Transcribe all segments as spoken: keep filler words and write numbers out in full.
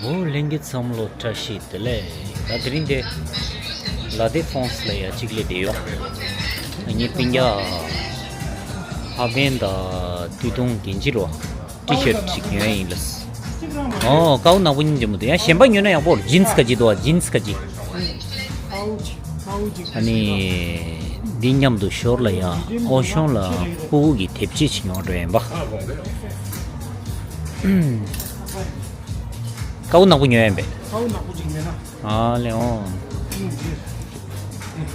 འོ་ལྷན་རྒྱས་ཚང་མ་ལོ་བཀྲ་ཤིས་བདེ་ལེགས། ད་དེ་རིང་དེ་ལ་དེ་ཧྥོང་སི་ལ་ཡ་གཅིག་སླེབས་བསྡད་ཡོད། ངའི་སྤུན་ཀྱག་ཧ་བན་དང་སྟོད་ཐུང་གིན་ཅི་རོ་ཊི་ཤར་ཊི་ཞིག་ཉོས་ཡིན་ལ། ཨོ་དཀར་པོ་ནག་པོ་གཉིས་འདྲ་མི་འདུག་ཡང་གཞན་པ་ཉོས་ན་ཡག་པོ་རེད། ཇིན་སི་ག་ཅིག་འདུག་ཨ། ཇིན་སི་ག་ཅིག་ཨ་ནི་འདི་མཉམ་དུ་ཞོར་ལ་ཡ་ཨོ་གཞོང་ལ་ཕྲུ་གུ་གི་དེབ་ཆས་ཅིག་ཉོ་འགྲོ་ཡིན་པ། དཀར་པོ་ནག་པོ་ཉོས་ཡིན་པས། དཀར་པོ་ནག་པོ་ཅིག་ཉོས་ན། ཨ་ལེ་ཨོ།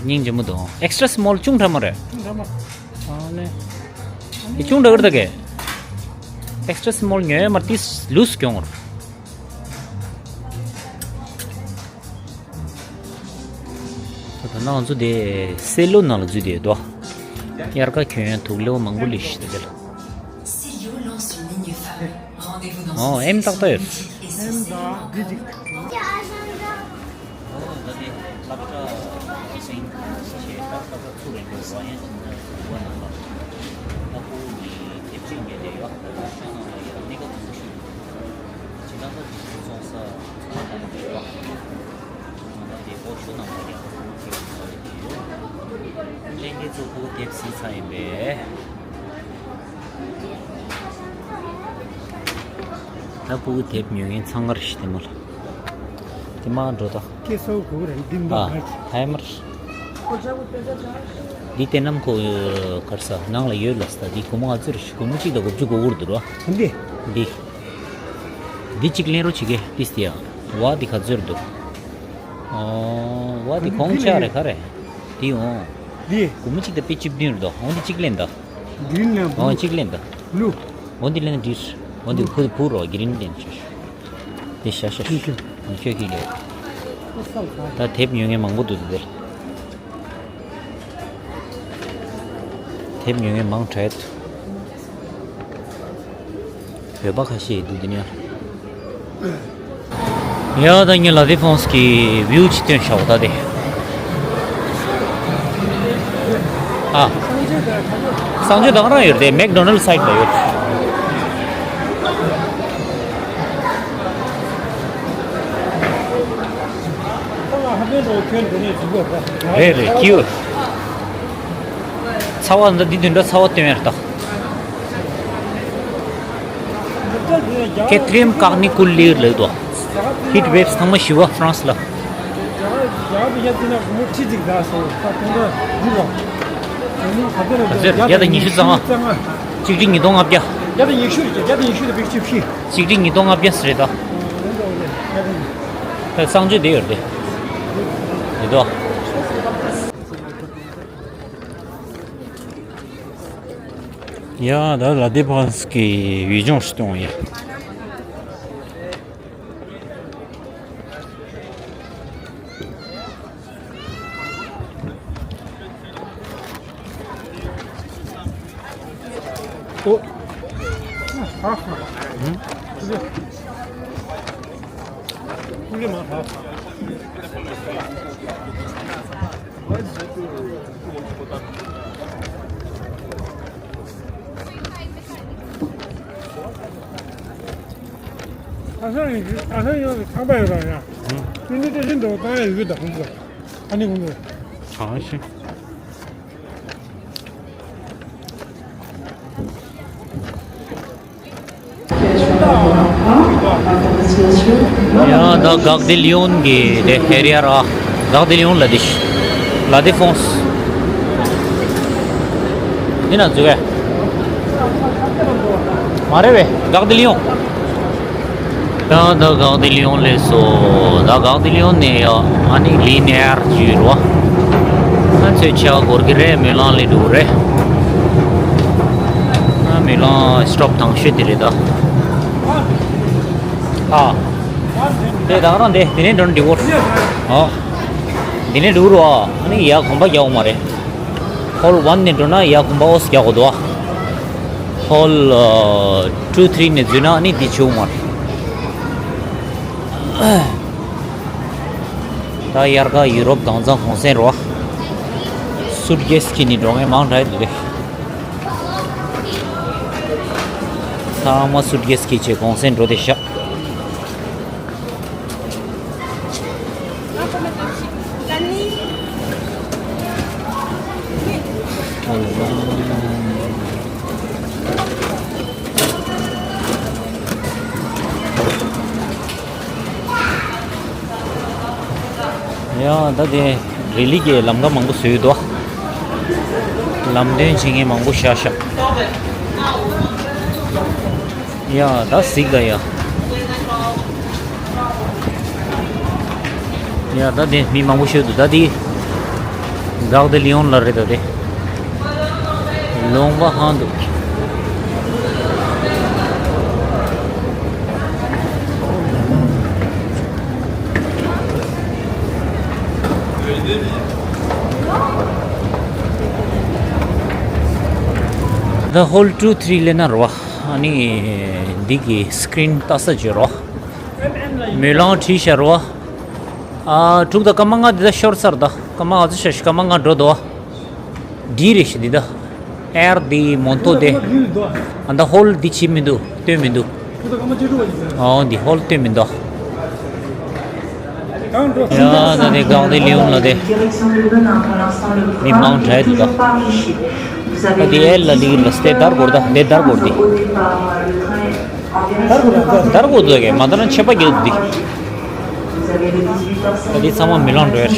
སྙིང་རྗེ་མོ་འདུག་ཨེག་སི་ཊྲ་སི་མོལ་ཅུང་ཕྲ་མོ་རེད། ཅུང་ཕྲ་མོ། ཨ་ལེ། དེ་ཅུང་འདྲ་གི་རེད་ད་གས། ཨེག་སི་ཊྲ་སི་མོལ་ཉོས་ཡོད་མ་རེད། ཏིས་ལུས་གྱོང་རེད། ད་ལྟ་ང་ཚོ་དེ་སེ་ལོ་ནང་ལ་འཛུལ་བསྡད་ཡོད་དོ། དབྱར་ཁ་གྱོན་ཡ་དུག་ལེའུ་མང་པོ་སླེབས་ཤག་ད་དེ་ལ། ཨོ་ཨེམ་ཏག་ཏག་ཡོད། ཨེམ་དང་འདི་ཅིག་ཨོ་ད་དེ་སློབ་གྲྭ་སེང་ཆེ་ཏག་ཏག་ཚུར་རེད་འགྲོ་བ་ཡན་ཅིག་ན་ཟུག་པ་ནང་ལ་ད་ཁོ་གི་དེབ་ཆས་ཉོས་བསྡད་ཡོད། ཤང་ནང་ལ་ཡ་གནས་སྐབས་སུ་ཤི་ཇི་ལྟར་ད་ཅིག་ཚོང་ས་ཚོང་ས་ནང་ལ་ཡོད། ང་ཚོ་དེ་ཨོ་ཤོ་ནང་ལ་ཡང་ཁོང་ཁྱེད་ཚོ་ལ་ཡོད། ལྷན་རྒྱས་ཚོ་ཕྲུ་གུ་དེབ་གཟིགས་ཚར་ཡིན་པས། ད་ཕྲུ་གུ་དེབ་ཉོ་མཁན་ཚང་མར་ཞིག་དེ་མོ་ལ། དེ་མ་འགྲོ་ད། ཀེ་སོ་གུ་རེ་འདི་མ་ཨ་ཧའི་མར། འདི་དེ་ནམ་ཁོ་གར་ས་ནང་ལ་ཡོད་ལ་ས། འདི་སྒོར་མོ་ཨ་ཙི་རེ་ཞིག་སྒོར་མོ་གཅིག་དང་དགུ་བཅུ་གོ་དགུ་རེད་འདུག་ར། འདི། འདི། འདི་གཅིག་ལེན་རོགས་བྱེད་ཀྱི་ཏིས་ཏི་ཡ། བ་འདི་ག་ཚོད་འདུག་ཨོ། བ་འདི་གོང་ཆ་རེད་ག་རེད། འདི་འོང་། འདི། སྒོར་མོ་གཅིག་དང་པེ་བཅུ་བདུན་རེད་འདུག་འོང་འདི་གཅིག་ལེན་ད། གི་རིན་ལེན་འོང་བུ། གཅིག་ལེན་ད། ལུ། འོང་འདི་ལེན་འདིར། འོང་འདི་ཕུ་ཕུ་རོ་གི་རིན་ལེན་ཆོས། འདི་ཤ་ཤ་ཤ། ཁྱོད་ཀྱི་ལས། ད་དེབ་ཉོ་མཁན་མང་པོ་འདུག་འདི་འདིར། དེབ་ཉོ་མཁན་མང་དྲགས་འདུག་བོད་པ་ཁ་ཤས་འདུག་འདི་ནས། ཡ་ད་ངས་ལ་དེ་ཧྥོང་སི་གི་བིའུ་ཅིག་སྟོན་ཤག་ད་དེ། ཨ། གསང་སྤྱོད་ད་ག་རང་ཡོད་རེད། མེག་ཌོ་ནལ་སའིད་ལ་ཡོད། རེད་རེད་ཀྱིའུ། ཚ་བ་འདི་འདི་འདྲ་ཚ་བ་སྟོན་ཡར་ད། ཁེ་ཐི་རིམ་ཀག་ནི་ཀུལ་ལིར་ལེགས་དོ། ཧིཊ་ཝེབ་ཚང་མ་ཞི་བ་ཧྥ་རན་སི་ལ། ག་ཚོད་བརྒྱ་དང་ཉི་ཤུ་རྩ་ལྔ། གཅིག་ཁྲི་ཉིས་སྟོང་ལྔ་བརྒྱ། གཅིག་ཁྲི་ཉིས་སྟོང་ལྔ་བརྒྱ་ཟེར་རེད་ད། ད་གསང་སྤྱོད་དེ་ཡོད་རེད། དེ་དོ། ཡ་ད་ལ་དེ་ཧྥོང་སི་གི་ཡུལ་ལྗོངས་སུ་གཏོང་ཡ། ཨོ། ཧ་ཧ། ཧུམ། ཀུ་ལི་མ་ཧ། ཨ་ཧ་ཡོད་ཨ་ཧ་ཡོད་ཁང་པ་ཡོད་ར་ཡ། ཧུམ། ཀུན་ཏུ་བཀྲ་ཤིས་འདུག་ཏང་ཡ་ཡོད་ད་ཧུམ་ཟེར། ཨ་ནི་ཧུམ་ཟེར། གང་ཤེས། ཡ་ད་གག་དེ་ལི་ཡོན་གི་དེ་ཧེ་རི་ཡ་ར། གག་དེ་ལི་ཡོན་ལ་དེ་ཤི། ལ་དེ་ཧྥོང་སི། འདི་ན་འཛུལ་བས། མ་རེད་བས་གག་དེ་ལི་ཡོན། ད་ད་གག་དེ་ལི་ཡོན་ལས་སོ། ད་གག་དེ་ལི་ཡོན་ནས་ཡ་ཨ་ནི་ལི་ནེ་ཡར་བརྒྱུད་རོ། ང་ཚོའི་ཆ་འགོར་གི་རེད། མོན་ལང་ལས་འགྲོ་གི་རེད། ཨ་མོན་ལང་སི་ཊོབ་དང་ཤོས་དེ་རེད་ད། ཨ། དེ་ད་ག་རང་དེ་དེ་ནས་འགྲོ་ན་འགྲིག་གོ། ཨ། དེ་ནས་འགྲོ་རོ། ཨ་ནི་ཡ་གོམ་པ་རྒྱག་འོ་མ་རེད། ཧོལ་ཝན་ནས་འགྲོ་ན་ཡ་གོམ་པ་ཨོ་སི་རྒྱག་དགོས་འདུག་ཨ། ཧོལ་ཨ་ཊུ་ཐི་རི་ནས་འཛུལ་ན་ནི་འདི་བྱུང་མ་རེད། ད་དབྱར་ཁ་ཡུ་རོབ་དྭངས་གཙང་གུང་སེང་རོ། སུཊ་ཀེ་སི་འཁྱེར་ནས་འགྲོ་མཁན་མང་དྲགས་འདུག་གས། ཚང་མ་སུཊ་ཀེ་སི་འཁྱེར་བྱས་གུང་སེང་འགྲོ་བསྡད་ཤག་ཡ་ད་དེ་རི་ལི་གི་ལམ་ཁ་མང་པོ་བཟོས་འདུག་ལམ་སྟོན་བྱེད་མཁན་མང་པོ་ཤག་ཤག་ཡ་ད་གཟིགས་ད་ཡ། ཡ་ད་དེ་མི་མང་པོ་ཤོད་འདུག་ད་དེ་གག་དེ་ལི་ཡོང་ལ་རེད་ད་དེ། ལོང་བ་ཧང་འདུག The whole two three ལེ་ན་རོ། ཨ་ནི་འདི་གི་སི་ཀྲིན་ལྟ་ས་བརྗོད་རོ། མོས་ལང་བྲིས་ཤར་བ། ཨ་དྲུག་དང་སྐར་མ་ལྔ་འདི་ད་ཤོར་ཚར་ད། སྐར་མ་ང་ཚོ་ཤ་ཤི་སྐར་མ་ལྔ་འགྲོ་འདུག་འདི་རེད་ཤི་འདི་ད། ཨེར་འདི་མོན་ཏོ་དེ། ཨ་ད་ཧོལ་འདི་བྱེད་མི་འདུག་སྟོན་མི་འདུག་ཨོ་འདི་ཧོལ་སྟོན་མི་འདུག་ཡ་ད་དེ་གང་དེ་ལིའུ་ལ་དེ། མི་མང་དྲགས་འདུག་ད། ད་དེ་ཨེར་ལ་ལི་ལ་སྟེ་དར་གོར་ད་དེ་དར་གོར་དེ། དར་གོ་དགོས་ཀྱི་མ་དར་ན་ཆད་པ་རྒྱག་འདི། ད་འདི་ཚང་མ་མི་ལང་འགྲོ་ཡ་རེད།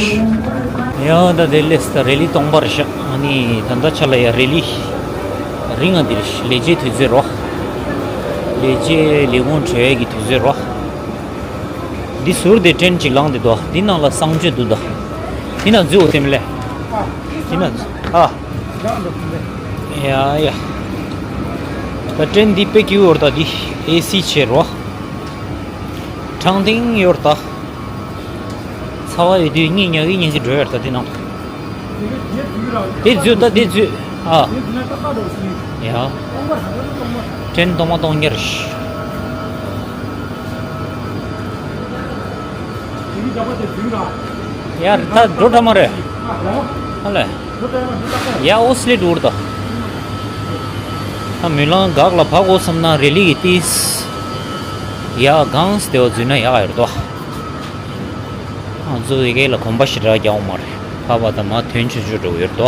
ཡང་ད་དེ་ལས་ད་རེ་ལི་སྟོང་པར་བཞག་ཨ་ནི་ད་ལྟ་ཆ་ལ་ཡ་རེ་ལི་རིང་ང་འདིར་ལས་བྱེད་དུས་ཚོད་རོ། ལས་བྱེད་ལས་ཁུངས་གྲོལ་ཡས་ཀྱི་དུས་ཚོད་རོ། འདི་ཟུར་དེ་ཏྲེན་ཅིག་ལངས་ཏེ་འདུག་འདི་ནང་ལ་གསང་སྤྱོད་འདུག་ད། འདི་ནང་འཛུལ་འོ་དེ་མི་ལས། འདི་ནང་ཨ། ཡ་ཡ། ད་ཏྲེན་འདི་དཔེ་སྐྱིད་པོ་ཡོད་རེད་ད། འདི་ཨེ་སི་བྱས་རོ། གྲང་ཐིང་ཡོད་རེད་ད། ཚ་བ་ཡོད་དུས་གཉིད་ཉལ་གི་ཉལ་གི་འགྲོ་ཡོད་རེད་ད་འདི་ནང་། དེ་འཛུལ་ད་དེ་འཛུལ་ཨ། ཡ། ཏྲེན་སྟོང་མ་སྟོང་ཉེར། ཡ་ད་འགྲོ་ཐ་མ་རེད། ཨ་ལས། ཡ་ཨོ་སི་ལེ་འགྲོ་ད། ཨ་མི་ལང་འགག་ལ་བག་འོ་བསམ་ན་རེ་ལི་གི་ཏིས། ཡ་གངས་དེ་བ་འཛུལ་ན་ཡག་ཡོད་དོ། ཨ་ཚོ་ཡི་གེ་ལ་གོམ་པ་ཞེ་དྲག་རྒྱག་འོང་མ་རེད། ཕ་བ་དང་མ་ཐོན་ཆུ་ཆུ་འགྲོ་ཡོད་དོ།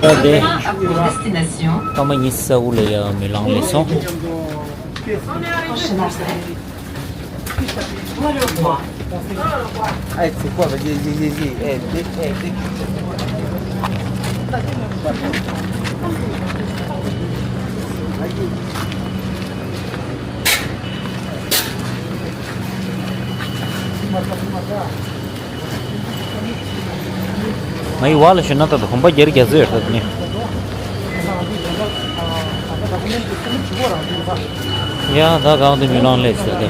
ད་དེ། སྐར་མ་ཉི་ཤུ་རྩ་དགུ་ལ་ཡ་མི་ལང་ལས་སོང་། Allez, c'est quoi? Vas-y, vas-y, vas-y, vas-y. Eh, dé-, eh, dé-, ང་ཡི་བ་ལ་ཞུ་ན་ད་དུང་གོམ་པ་བརྒྱ་རེ་བརྒྱ་ཚོད་ཡོད་ད་ནི། ཡ་ད་གང་དུ་མི་ལང་ལས་ཟེར་ཏེ།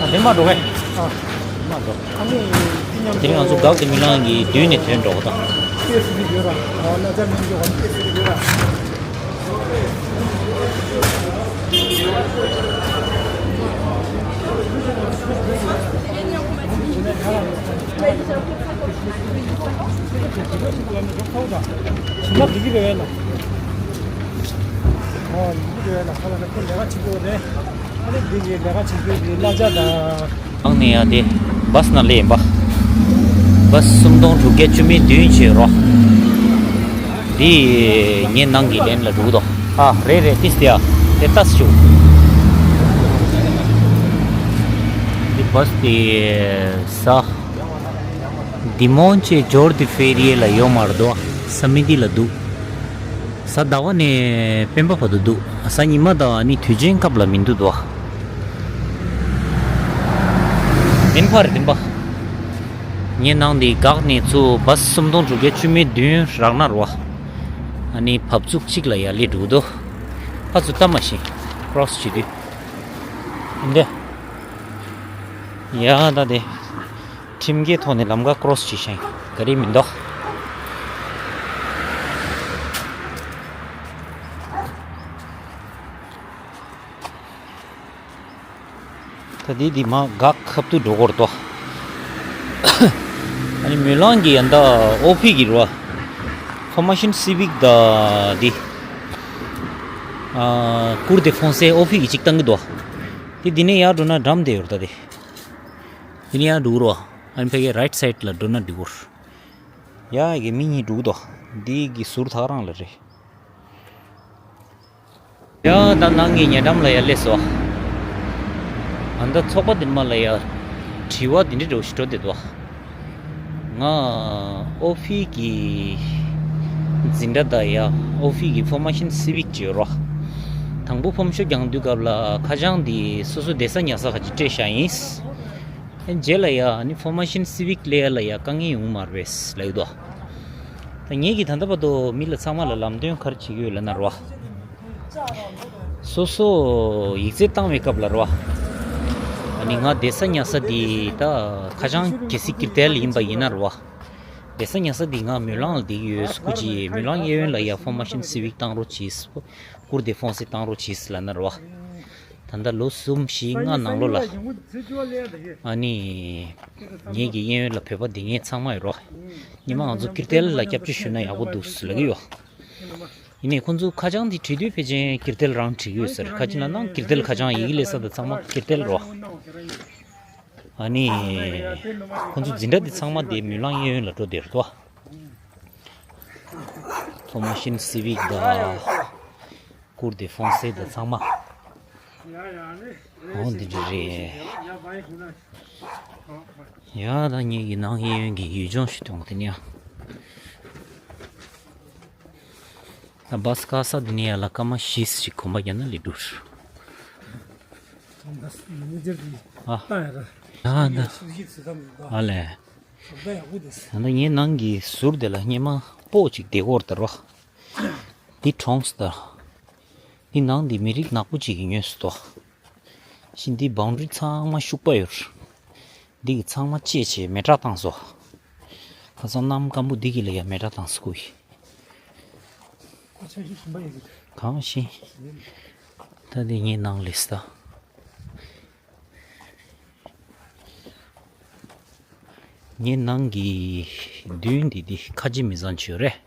ཨ་དེ་མ་འགྲོ་གས། མ་འགྲོ། དེ་རིང་ང་ཚོ་འགག་དེ་མི་ལང་གི་མདུན་ནས་ཐོན་འགྲོ་གི་ད། ཨང་ནས་ཡ་དེ་བཱས་ནང་སླེབས་ཡིན་པ། བཱས་སུམ་སྟོང་དྲུག་བརྒྱ་བཅུ་མེད་བདུན་བྱས་རོ། འདི་ངའི་ནང་གི་ལན་ལ་འགྲོ་གི་འདུག་ཨ་རེད་རེད། ཏིས་ཏེ་ཡ་དེ་ལྟ་ཞུ། འདི་བཱས་དེ་ས་དི་མོན་ཆེ་ཇོར་དི་ཕེ་རི་ལ་ཡོད་མ་རེད་དོ། ས་མི་འདི་ལ་འདུག་གཟའ་ཟླ་བ་ནས་སྤེན་པ་བར་དུ་འདུག་གཟའ་ཉི་མ་དང་ནི་དུས་ཆེན་སྐབས་ལ་མི་འདུག་དོ། བདེན་པ་རེད་བདེན་པ། ངའི་ནང་འདི་འགག་ནས་ཚུར་བཱས་སུམ་སྟོང་དྲུག་བརྒྱ་བཅུ་མེད་བདུན་རག་ན་རོ། ཨ་ནི་བབས་ཚུགས་གཅིག་ལ་ཡར་སླེབས་འགྲོ་གི་འདུག་ཕར་ཚུར་ལྟ་མ་ཤེས། ཀྲོ་སི་བྱེད་དུས། འདི། ཡ་ད་དེ། ཁྲིམས་འགལ་ཐོག་ནས་ལམ་ཁ་ཀྲོ་སི་བྱེད་ཤིང་ག་རེ་མི་འདུག་ད་འདི་འདི་མ་འགག་ཁབ་ཏུ་འགྲོ་གི་རེད་དོ། ཨ་ནི་མོན་ལང་གི་ཡ་ད་ཨོ་ཕི་གི་རེད་བ། Formation Civique ད་འདི། ཨ་Cour Défense ཨོ་ཕི་གི་གཅིག་བཏང་གི་འདུག་དེ་འདི་ནས་ཡར་འགྲོ་ན་འགྲམ་དེ་ཡོད་རེད་ད་དེ། འདི་ནས་ཡར་འགྲོ་རོགས། ཨ་ནི་ཕ་གི་རའིཊ་སའིཌ་ལ་འགྲོ་ན་འགྲིག་གོ། ཡ་གི་མི་གཉིས་འགྲོ་གི་འདུག་འདི་གི་ཟུར་ཐག་རང་ལ་རེད། ཡ་ད་ནང་གི་ཉེ་འགྲམ་ལ་ཡ་སླེབས་སོང་། ཨ་ད་ཚོགས་པ་འདི་མ་ལ་ཡ་དྲི་བ་འདི་འདྲ་འདྲ་བོ་ཞིག་འགྲོ་བསྡད་འདུག་ང་ཨོ་ཕི་གི་འཛིན་གྲྭ་དང་ཡ་ཨོ་ཕི་གི་ཕོར་མེ་ཤན་སི་བིག་ཅིག་ཡོད་རོགས། དང་པོ་ཕོམ་ཤོ་རྒྱག་དུས་སྐབས་ལ་ཁ་བྱང་འདི་སོ་སོ་བསྡད་ས་ཉར་ས་ཁ་ཅིག་སྤྲད་བཞག་ཡིན། རྗེས་ལ་ཡ་ཨ་ནི་ཕོར་མེ་ཤན་སི་བིག་ལས་ཡ་ལ་ཡ་དཀའ་ངལ་ཡོང་མ་རེད་ལབ་ཀྱི་འདུག་ད་ངེད་ཀྱིས་ད་ལྟ་བར་དུ་མི་ལ་ཚང་མ་ལ་ལམ་སྟོན་ག་རེ་བྱེད་ཀྱི་ཡོད་ལབ་ན་རོ། སོ་སོ་ཡིག་ཚད་བཏང་བའི་སྐབས་ལ་རོ། ཨ་ནི་ང་བསྡད་ས་ཉར་ས་འདི་ད་ཁ་བྱང་གལ་སྲིད་ཀིར་ཏེལ་ཡིན་པ་ཡིན་ན་རོ། བསྡད་ས་ཉར་ས་འདི་ང་མུ་ལང་ལ་བསྡད་ཀྱི་ཡོད། སྐུ་མཁྱེན་མུ་ལང་གཡས་གཡོན་ལ་ཡ་ཕོར་མེ་ཤན་སི་བིག་བཏང་རོགས་གྱིས། ཀུར་དེ་ཧྥོང་སེ་བཏང་རོགས་གྱིས་ལབ་ན་རོ། ད་ལྟ་ལོ་གསུམ་བཞི་ལྔ་ནང་ལོགས་ལ། ཨ་ནི། ངེད་ཀྱི་གཡས་གཡོན་ལ་བོད་པ་སྡོད་མཁན་ཚང་མ་ཡོད་རོ། སྔོན་མ་ང་ཚོ་ཀིར་ཏེལ་ལ་སྐྱབས་བཅོལ་ཞུས་ན་ཡག་པོ་འདུག་ལབ་ཀྱི་ཡོད། ཡིན་ནའི་ཁོང་ཚོ་ཁ་བྱང་འདི་བྲིས་དུས་ཕལ་ཆེར་ཀིར་ཏེལ་རང་བྲིས་ཀྱི་ཡོད་ཟེར། ཁ་ཅིག་ལ་ནང་ཀིར་ཏེལ་ཁ་བྱང་ཡི་གེ་ལས་ས་དང་ཚང་མ་ཀིར་ཏེལ་རོ། ཨ་ནི། ཁོང་ཚོ་འཛིན་གྲྭ་འདི་ཚང་མ་དེ་མུ་ལང་གཡས་གཡོན་ལ་འགྲོ་བསྡད་རེད་དོ། ཕོར་མེ་ཤན་སི་བིག་དང་། ཀུར་དེ་ཧྥོང་སེ་དང་ཚང་མ། འོ་འདི་འདྲ་རེད། ཡ་ད་ངེད་ཀྱི་ནང་གཡས་གཡོན་གྱི་ཡུལ་ལྗོངས་ཤིག་མཐོང་དེ་ནས་ཡ། ད་བ་སི་ཀ་ས་འདི་ནས་ཡར་ལ་སྐར་མ་བཞི་ཞིག་གོམ་པ་རྒྱག་ན་ལས་འགྲོ། ཨ། ཡ་ད། ཨ་ལས། ད་ངའི་ནང་གི་ཟུར་དེ་ལ་སྔོན་མ་སྤོ་ཅིག་བསྡད་ཀྱི་ཡོད་རེད་ད་རོ། འདི་གྲོངས་སོང་ད། འདི་ནང་འདི་མི་རིགས་ནག་པོ་ཅིག་གིས་ཉོས་སོང་ད། ཤིང་འདི་བའུན་ཌ་རི་ཚང་མ་ཤུག་པ་ཡོད་རེད། འདི་གི་ཚང་མ་བཅད་བྱས་མེ་སྲེག་བཏང་སོང་། ཁ་སང་གནམ་སྐམ་པོ་འདི་གི་ལ་ཡ་མེ་སྲེག་བཏང་སོང་ཁུ་ཡི། གང་ཤེས། ད་འདི་ངའི་ནང་ལས་ད། ངའི་ནང་གི་མདུན་འདི་འདི་ཁ་ཆེ་མི་བཟང་ཅིག་ཡོད་རེད།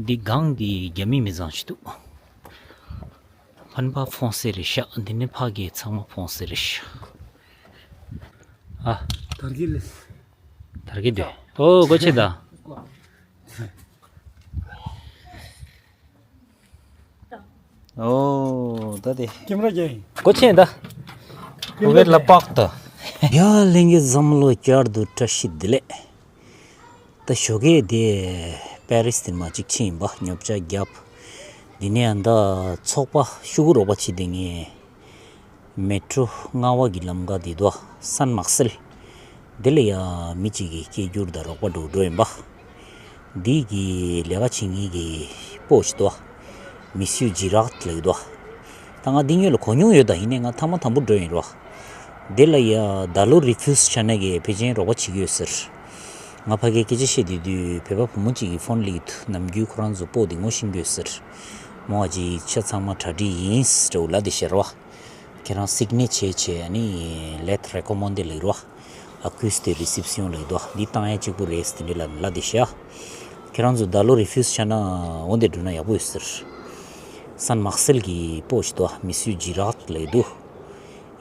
འདི་སྒང་འདི་རྒྱ་མི་མི་བཟང་ཅིག་འདུག་ཕན་པ་ཧྥོང་སེ་རེད་ཤག་འདི་ནས་ཕ་གི་ཚང་མ་ཧྥོང་སེ་རེད་ཤག་ཨ། དར་གི་ལེ། དར་གི་འདུག་ཨོ་སྒོ་ཕྱེ་ད། ཨོ་ད་དེ། ཀེམ་ར་རྒྱག་ཡིན། སྒོ་ཕྱེ་ད། ཀེམ་ར་ཝེར་ལ་པག་ད། ཡ་ལྷན་རྒྱས་བསམ་བློ་བསྐྱར་དུ་བཀྲ་ཤིས་བདེ་ལེགས། ད་ཞོགས་ཀས་དེ་པེ་རིས་དེ་མ་གཅིག་ཕྱིན་ཡིན་པ་ཉོ་ཆ་བརྒྱབ། འདི་ནས་ཡང་ད་ཚོགས་པ་ཤོག་གུ་རོགས་པ་བྱེད་དེ་ངས། མེ་ཊྲོ་རྔ་བ་གི་ལམ་ཁ་དེ་དོ་སན་མག་སེལ། དེ་ལ་ཡང་མི་གཅིག་གིས་སྐད་སྒྱུར་དང་རོགས་པ་འགྲོ་འགྲོ་ཡིན་པ། འདི་གི་ལས་ཀ་བྱེད་མཁན་གྱི་སྤོ་ཞིག་དོ། མི་སུ་ཇི་རག་ལབ་ཀྱི་དོ། ད་ང་འདི་སྔོན་ལ་གོ་མྱོང་ཡོད་ད་ཡིན་ནའི་ང་ཐ་མ་དང་པོ་འགྲོ་ཡིན་རོ། དེ་ལ་ཡང་ད་ལོ་རི་ཕིའུ་སི་ཆ་ན་གི་ཕལ་ཆེར་རོགས་པ་བྱེད་ཀྱི་ཡོད་ཟེར། ང་ཕ་གིར་སྐད་ཆ་བཤད་དུས་དུས་བོད་པ་བུ་མོ་གཅིག་གིས་ཕོན་སླེབས་ཀྱི་འདུག་ནམ་རྒྱུན་ཁོ་རང་ཚོ་སྤོ་དེ་ངོ་ཤེས་ཀྱི་ཡོད་ཟེར། མོ་བ་ཅིག་ཆ་ཚང་མ་གྲ་སྒྲིག་ཡིན་ཟེར་འདྲ་བོ་ལབ་དེ་ཤར་བ། ཁྱེད་རང་སིག་ནེ་ཆར་བྱས་ནི་lettre recommandée ལབ་རོ། accusé de réception ལབ་འདུག་འདི་བཏང་ཡ་གཅིག་པུ་རེད་ཟེར་དེ་འདྲ་ལབ་ལབ་དེ་ཤར། ཁྱེད་རང་ཚོ་ད་ལོ་རི་ཕིའུ་སི་ཆ་ན་འོ་འདི་འགྲོ་ན་ཡག་པོ་ཡོད་ཟེར། སན་མག་སེལ་གྱི་སྤོ་ཞིག་འདུག་མི་སུ་ཇི་རག་ལབ་འདུག་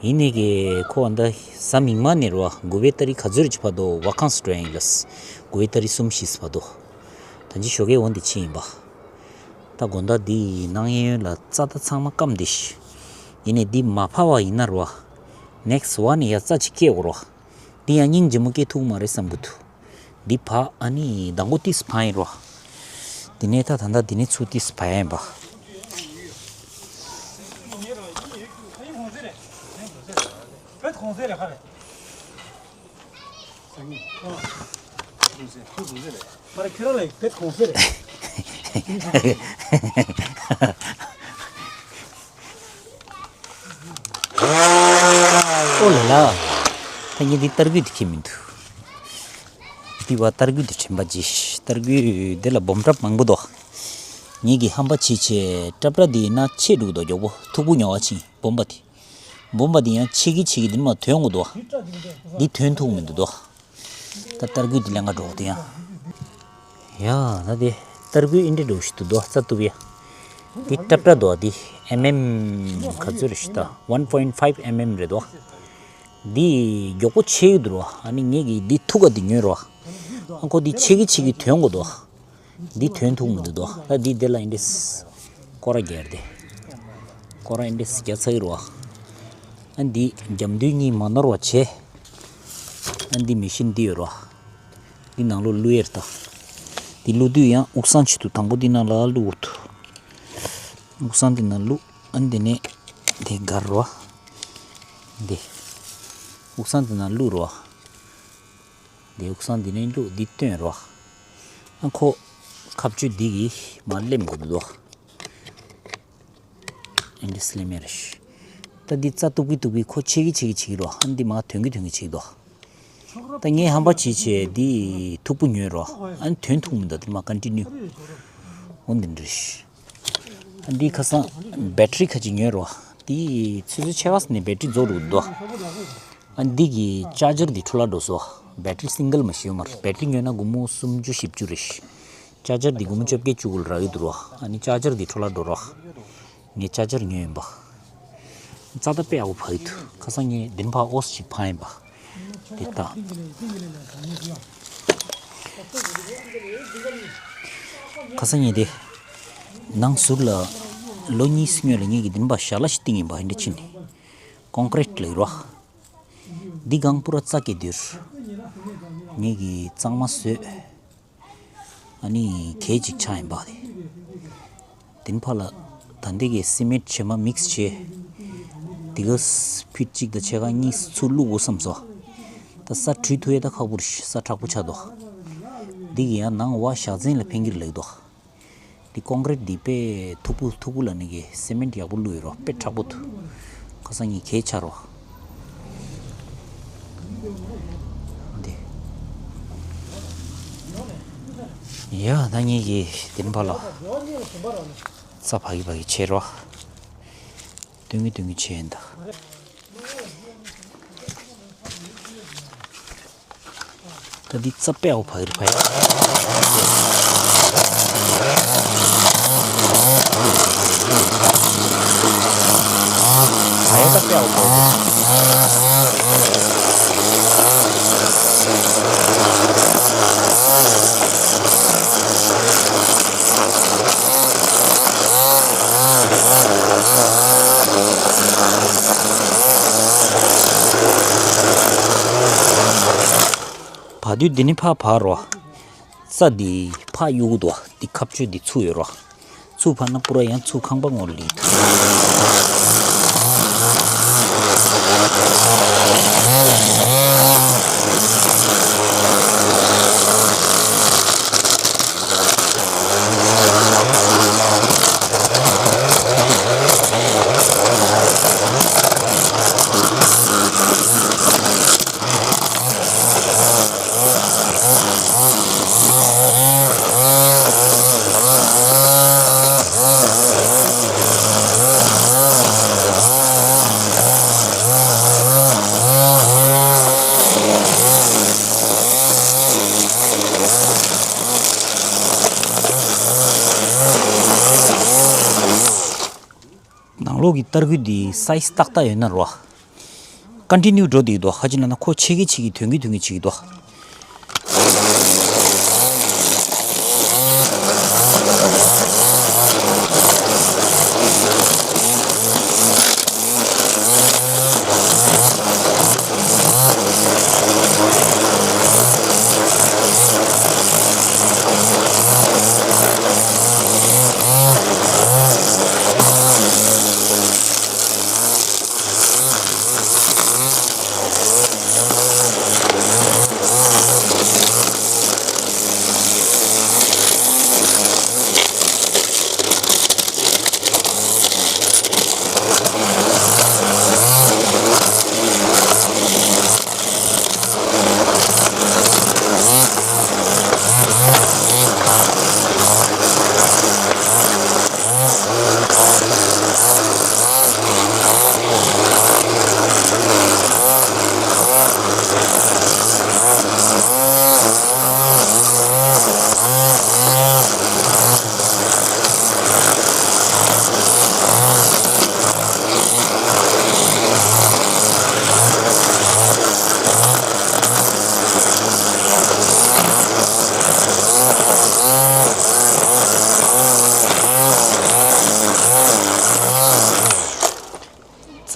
ཡིན་ནའི་གི་ཁོ་འདི་གཟའ་མིག་དམར་ནས་རོ་དགུ་པའི་ཏ་རིག་ག་ཚོད་ཅིག་བར་དུ་ཝ་ཀན་སི་འགྲོ་ཡ་ཡིན་ལ། དགུ་པའི་ཏ་རིག་གསུམ་བཞི་བར་དུ། ད་ཅི་ཞོགས་ཀས་འོ་འདི་ཕྱིན་ཡིན་པ། ད་དགོང་དག་འདི་ནང་གཡས་གཡོན་ལ་རྩྭ་ད་ཚང་མ་སྐམ་བསྡད་ཤག་ཡིན་ནའི་འདི་མ་ཕར་བ་ཡིན་ན་རོ། ནེག་སི་ཝན་ཡ་རྩྭ་ཅིག་སྐྱེ་འོ་རོ། འདི་ཡང་སྙིང་རྗེ་མོ་སྐྱེ་ཐུབ་མ་རེད་བསམ་གི་འདུག་འདི་ཕ་ཨ་ནི་མདང་དགོང་ཏིས་ཕ་ཡིན་རོ། འདི་ནས་ད་ད་ད་འདི་ནས་ཚུར་ཏིས་ཕ་ཡིན་པ། ཨོ་ལ་ལ། ད་ངས་འདི་ཏར་གུ་འདི་ཁྱེར་མི་འདུག་འདི་བ་ཏར་གུ་འདི་དྲན་པ་བརྗེད་ཤག་ཏར་གུ་འདི་ལ་སྦོམ་ཀྲབ་མང་པོ་འདུག་ངེད་ཀྱིས་ཧམ་པ་བྱས་བྱས་ཀྲབ་ཀྲ་འདི་ཡིན་ན་ཆད་འགྲོ་གི་འདུག་མགྱོགས་པོ་མཐུག་པོ་ཉོ་བ་ཕྱིན་སྦོམ་པ་དེ། སྦོམ་པ་འདི་ཡང་ཆད་ཀྱི་ཆད་ཀྱི་འདི་མ་ཐོན་གི་འདུག་འདི་ཐོན་ཐུབ་མི་འདུག་འདུག་ད་ཏར་གུ་འདི་ལེན་ག་འགྲོ་གི་འདུག་ཡང་། ཡ་ད་དེ་ཏར་གུ་ཨིན་འདྲ་འགྲོ་ཞིག་འདུག་འདུག་རྩ་གཏུབ་ཡ། འདི་ཀྲབ་ཀྲ་འདུག་འདི་ ཨེམ་ཨེམ་ག་ཚོད་རེད་ཤི་ད། one point five mm རེད་དོ། འདི་མགྱོགས་པོ་ཆེ་གི་འདུག་རོ། ཨ་ནི་ངས་ཀྱི་འདི་ཐུག་ག་འདི་ཉོས་རོ། ཨ་ཁོ་འདི་ཆེ་གི་ཆེ་གི་ཐོན་དགོས་དོ། འདི་ཐོན་ཐུག་མི་འདུག་དོ། ད་འདི་འདི་ལ་ཨིན་དེ་སྐོར་ར་རྒྱག་དེ། སྐོར་ར་ཨིན་དེ་རྒྱག་ཚ་གི་རོ། ཨ་འདི་རྒྱབ་མདུན་གཉིས་མ་ནོར་བ་བྱས། ཨ་འདི་མེ་ཤིན་འདི་ཡོད་རོ། འདི་ནང་ལོགས་བླུག་ཡས་རེད་ད། འདི་བླུག་དུས་ཡང་དབུགས་སང་ཆེད་དུ་དང་པོ་འདི་ནང་ལ་བླུག་དགོས་འདུག་དབུགས་སང་འདི་ནང་བླུག་ཨ་འདི་ནས་དེ་སྒར་རོ། འདི། དབུགས་སང་འདི་ནང་བླུག་རོ། འདི་དབུགས་སང་འདི་ནས་བླུག་འདི་བཏོན་རོ། ཨ་ཁོ་ཁ་གཅོད་འདི་གིས་མར་ལེམ་དགོས་འདུག་ཨ་འདི་སླེམ་ཡས་རེད། ད་འདི་རྩ་གཏུབ་ཀི་གཏུབ་ཀི་ཁོ་ཆེ་གི་ཆེ་གི་ཆེ་གི་རོ། ཨ་འདི་མར་ཐོན་གི་ཐོན་གི་ཆེ་གི་འདུག་ད་ངས་ཧམ་པ་བྱས་བྱས་འདི་མཐུག་པོ་ཉོས་རོ། ཨ་ནི་ཐོན་ཐུག་མི་འདུག་དེ་མ་ཀོན་ཊི་ནིའུ། འོ་འདི་འདྲ་ཞིག་ཨ་འདི་ཁ་སང་བེ་ཊི་རི་ཁ་ཅིག་ཉོས་རོ། འདི་ཆུ་ཚོད་ཕྱེད་ཀ་ནས་བེ་ཊི་རི་རྫོགས་འགྲོ་གི་འདུག་ཨ་འདི་གི་ཅར་ཇར་འདི་འཕྲོ་བརླག་འགྲོ་སོང་། བེ་ཊི་རི་སིང་གལ་མ་ཞིག་ཡོད་མ་རེད། བེ་ཊི་རི་ཉོས་ན་སྒོར་མོ་སུམ་ཅུ་བཞི་བཅུ་རེད། ཅར་ཇར་འདི་སྒོར་མོ་བཅོ་བརྒྱད་བཅུ་དགུ་ལ་རག་གི་འདུག་རོ། ཨ་ནི་ཅར་ཇར་འདི་འཕྲོ་བརླག་འགྲོ་རོ། ངས་ཅར་ཇར་ཉོས་ཡིན་པ། རྩ་ད་དཔེ་ཡག་པོ་བབས་ཀྱི་འདུག་ཁ་སང་ངས་འདི་ནས་ཕར་ཨོ་སི་ཅིག་འཕངས་ཡིན་པ། དེ་ལྟ། ཁ་སང་ངས་དེ་ནང་ཟུར་ལ་ལོ་གཉིས་སྔོན་ལ་ངས་ཀྱི་འདི་ནས་ཕར་ཞལ་ལག་ཞིག་བཏིང་ཡིན་པ། འདི་ཕྱིན་ནས་ཀོང་ཀྲིཊ་ལ་ཡོད་རོ། འདི་སྒང་པུ་ར་རྩ་སྐྱེས་དུས་ངས་ཀྱི་གཙང་མ་བཟོས། ཨ་ནི་གད་ཅིག་ཆགས་ཡིན་པ་དེ། དེ་ནས་ཕར་ལ་ད་འདི་གི་སི་མེན་ཊི་བྱེ་མ་མིག་སི་བྱས། འདི་ག་ཕིཊ་གཅིག་དང་ཕྱེད་ཀ་གཉིས་ཚུར་བླུག་དགོས་བསམ་སོང་། ད་ས་དྲུད་ཐུབ་ཡས་ད་ཁག་པོ་རེད། ས་མཁྲེགས་པོ་ཆགས་འདུག་འདི་གི་ཡང་ནང་བ་བཞག་འཛིན་ལ་ཕན་གྱི་རེད་ལབ་འདུག་འདི་ཀོང་ཀྲིཊ་འདི་དཔེ་མཐུག་པོ་མཐུག་པོ་ལབ་ནས་གི་སི་མེན་ཊི་ཡག་པོ་བླུགས་ཡོད་རོ། དཔེ་མཁྲེགས་པོ་འདུག་ཁ་སང་ངས་གད་ཆགས་རོ། འདི། ཡ་ད་ངས་ཀྱི་དེ་ནས་ཕར་ལ་རྩ་ཕ་གི་ཕ་གི་བྱས་རོ། སྟོན་གི་སྟོན་གི་བྱས་ཡིན་ད། ད་འདི་རྩ་དཔེ་ཡག་པོ་ཕ་གི་རེད་ཕ་ཡ། ཕ་ཡ་ད་དཔེ་ཡག་པོ་ཕ་གི་རེད། བ་དུས་འདི་ནས་ཕར་བར་རོ། རྩ་འདི་ཕར་གཡུག་འདུག་འདི་ཁ་གཅོད་འདི་ཚུར་ཡོད་རོ། ཚུར་བར་ན་པུ་ར་ཡང་ཚུར་ཁང་པ་ངོ་ལི། ནང་ལོགས་ཀྱི་ཏར་སྐུད་འདི་སའི་ཛི་ཏག་ཏག་ཡོད་ན་རོ། ཀོན་ཊི་ནིའུ་འགྲོ་བསྡད་འདུག་ཧ་ཅི་ལ་ན་ཁོ་ཆེ་གི་ཆེ་གི་ཐོན་གི་ཐོན་གི་ཆེ་གི་འདུག་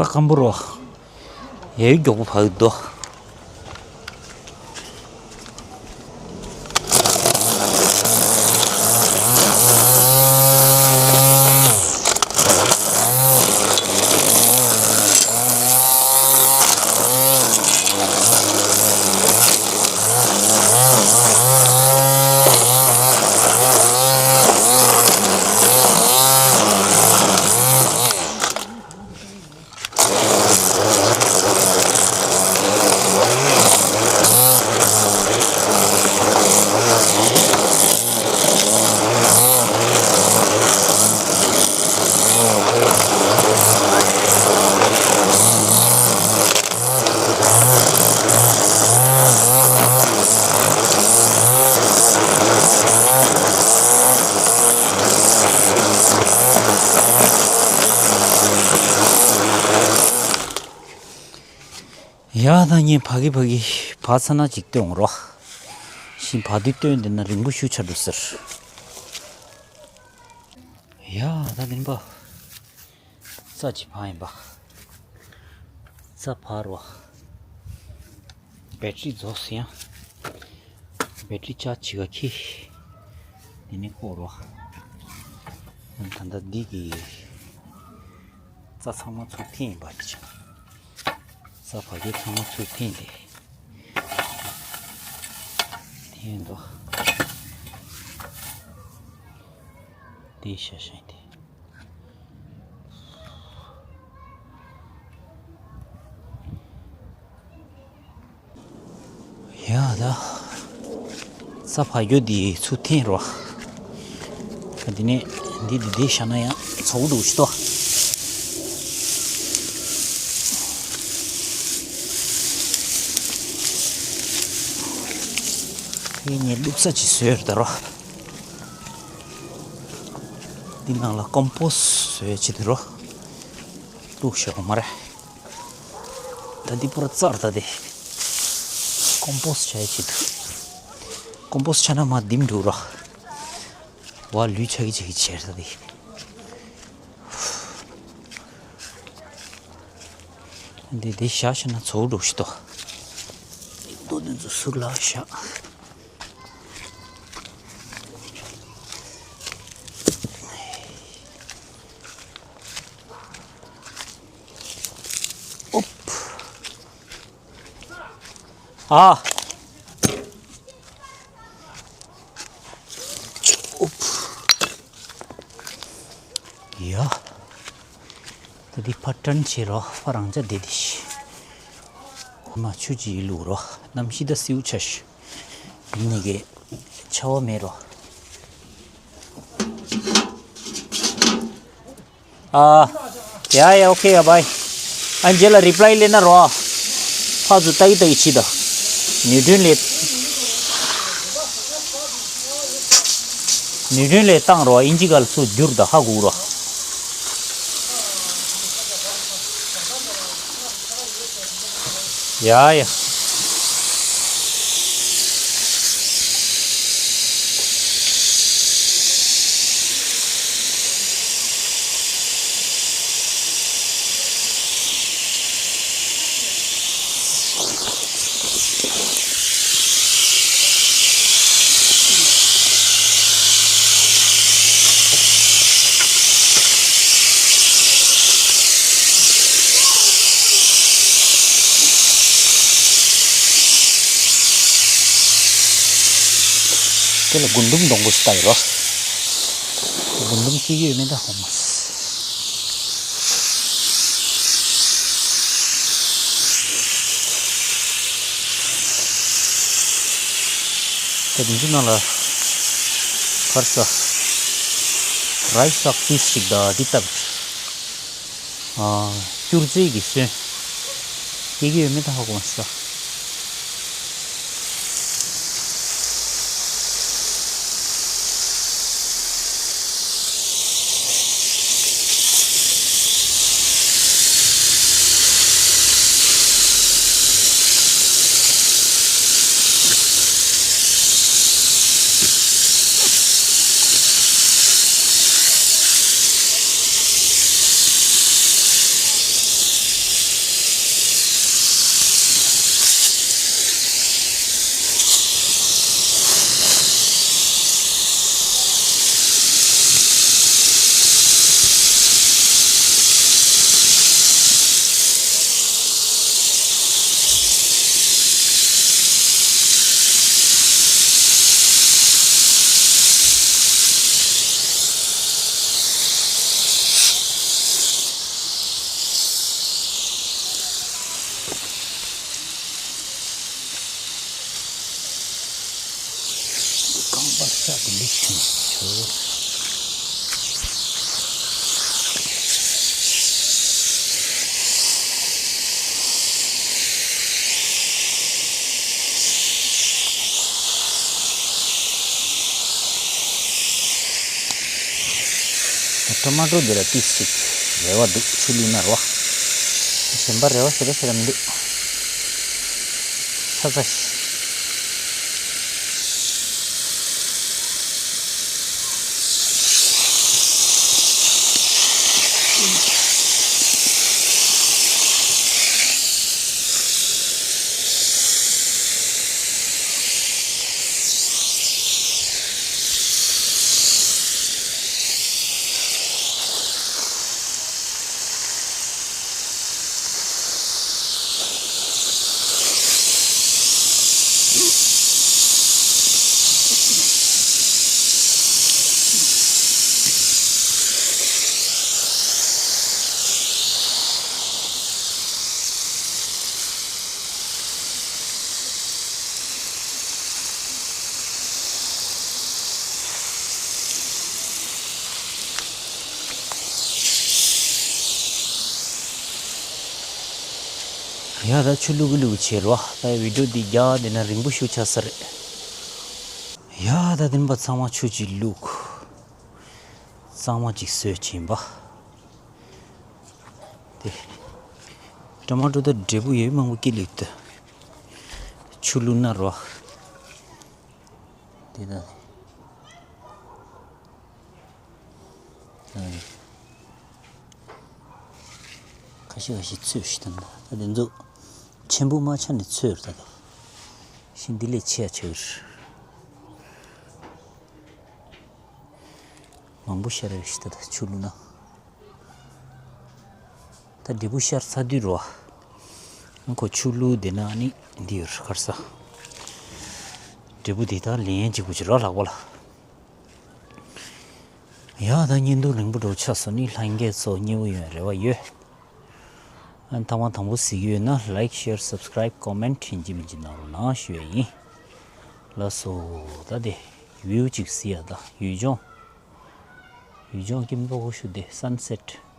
སྐམ་པོ་རོ། ཡ་ཡི་མགྱོགས་པོ་བག་འདུག་ཡ་ད་ངས་ཕ་གི་ཕ་གི་བག་ཚ་ན་ཅིག་སྟོན་རོགས། ཤིང་བག་དུས་སྟོན་དེ་ན་རིང་པོ་ཞུ་ཆ་འདུག་ཟེར། ཡ་ད་དེ་ནི་པ། རྩྭ་ཅིག་བག་ཡིན་པ། རྩྭ་བག་རོགས། བེ་ཊི་རི་རྫོགས་སོང་ཡ། བེ་ཊི་རི་ཅཱར་ཇི་བྱེད་ག་ཁྱི། དེ་ནི་བཀོག་རོགས། ད་ལྟ་འདི་གི་རྩྭ་ཚང་མ་ཚུར་འཐེན་ཡིན་པ་དེ་ཆ། རྩྭ་བག་རྒྱུ་ཚང་མ་ཚུར་འཐེན་ཏེ། འཐེན་འདུག་དེ་ཤ་ཤ་ཡིན་ཏེ། ཡ་ད། རྩྭ་བག་རྒྱུ་འདི་ཚུར་འཐེན་རོགས། ད་འདི་ནས་འདི་འདི་འདི་བཞག་ན་ཡང་ཚོགས་འདུག་ཤི་ཏོ། ཁོས་ངས་བླུགས་ས་ཅིག་བཟོས་རེད་ད་རོ། འདི་ནང་ལ་ཀོམ་པོ་སི་བཟོས་ཅིག་དེ་རོ། བླུགས་ཤོག་མ་རེད། ད་འདི་པུ་ར་རྩར་ད་དེ། ཀོམ་པོ་སི་བྱ་ཡ་ཆེད་དུ། ཀོམ་པོ་སི་བྱ་ན་མ་ལྡིམ་འགྲོ་རོ། བ་ལུས་ཆགས་ཀྱི་ཆགས་ཀྱི་བྱས་ད་དེ། འདི་འདི་བཞག་ཤེ་ན་ཚོགས་འགྲོ་ཤི་ཏོ། རྡོ་འདི་ཚོ་ཟུར་ལ་བཞག་ཨོབ། ཨ། ཨོབ། ཡ། ད་འདི་ཕར་ཊརན་བྱེད་རོགས། ཕར་རང་ཅག་བསྡད་དེ་ཤི། ཁོ་མ་ཆུ་ཅིག་བླུགས་རོགས། གནམ་གཤིས་ད་སེའུ་ཆ་ཤི། ཡིན་ནི་གི་ཆར་པ་མེད་རོགས། ཨ། ཡ་ཡ་ཨོ་ཁེ་ཡ་བྷའི། ཨ་རྗེས་ལ་རི་པ་ལའི་སླེབས་ན་རོ། ཕར་ཚུར་ལྟ་གི་ལྟ་གི་ཕྱིས་དང་། ནིའུ་ཊོན་ལས། ནིའུ་ཊོན་ལས་བཏང་རོ། ཨིན་ཇི་སྒང་ལ་ཚུར་བསྒྱུར་དང་ཧ་གོ་རོ། ཡ་ཡ། དེ་ལ་རྒུན་འབྲུམ་སྡོང་པོ་ཞིག་བཏགས་ཡོད་རོ། རྒུན་འབྲུམ་སྐྱེ་གི་ཡོད་མེད་ད་ཧོ་མ་སི། ད་དེ་ཚོ་ནང་ལ་ཕར་ས་རའི་སི་ལག་པིས་ཅིག་དང་འདི་བཏབ། ཨ། སྐྱུར་རྩི་གི་སོན། སྐྱེ་གི་ཡོད་མེད་ད་ཧ་གོ་མ་སོང་། ས་དེ་འདྲ་བྱུང་ཆོག་ཊོ་མ་ཊོ་འདི་ལ་ཏིས་ཅིག་རེ་བ་འདུག་ཆུ་བླུགས་ན་རེ་བ། གཞན་པ་རེ་བ་ཞེ་དྲག་ཞེ་དྲག་མི་འདུག་ཚ་ཚ་ཞིག་ཡ་ད་ཆུ་བླུག་གི་བླུག་གི་བྱེད་རོགས། ད་བི་ཌིའོ་འདི་རྒྱག་དེ་ན་རིང་པོ་ཞིག་ཆགས་ས་རེད། ཡ་ད་དེ་ནས་ཕར་ཚང་མ་ཆུ་ཅིག་བླུག་གཙང་མ་ཅིག་བཟོས་བྱིན་པ། དེ། ཊོ་མ་ཊོ་དང་འབྲས་བུ་ཡོད་མང་པོ་སྐྱེ་ལེགས་ཏེ། ཆུ་བླུགས་ན་རོ། དེ་ད། ཨ། ཁ་ཤས་ཁ་ཤས་ཚོས་ཤི་དང་ད་དེ་ཚོ་ཆེན་པོ་མ་ཆགས་ནས་ཚོས་ར་ད་དོ། ཤིང་འདི་ལས་ཆེ་ཡ་ཆེ་གི་རེད། མང་པོ་ཤར་རེ་ཞིག་ད་ཆུ་བླུགས་ན། ད་འབྲས་བུ་ཤར་ཚར་དུས་རོ། ཁོ་ཆུ་བླུགས་དེ་ན་ནི་འདི་ཡོད་རེད་ཁར་ས། འབྲས་བུ་དེ་དག་ལེན་གཅིག་པུ་ཅིག་རོ་ལག་པ་ལ། ཡ་ད་བརྙན་ཐུང་རིང་པོ་འགྲོ་ཆགས་སོང་ནི་ལྷན་རྒྱས་ཚོ་མཉེས་པོ་ཡོང་རེ་བ་ཡོད། ཨ་ཐ་མ་དང་པོ་གཟིགས་ཡོད་ན་ལའིཀ་ཤེར་སབ་སི་ཀ་རའིབ་ཀོ་མེན་ཊི་ཡིན་གཅིག་མིན་གཅིག་གནང་རོགས་གནང་ཞུ་ཡ་ཡིན། ལགས་སོ། ད་དེ་བིའུ་གཅིག་གཟིགས་ཡ་ད་ཡུལ་ལྗོངས། ཡུལ་ལྗོངས་སྐྱིད་པོ་ཞུ་དེ་སན་སེཊ།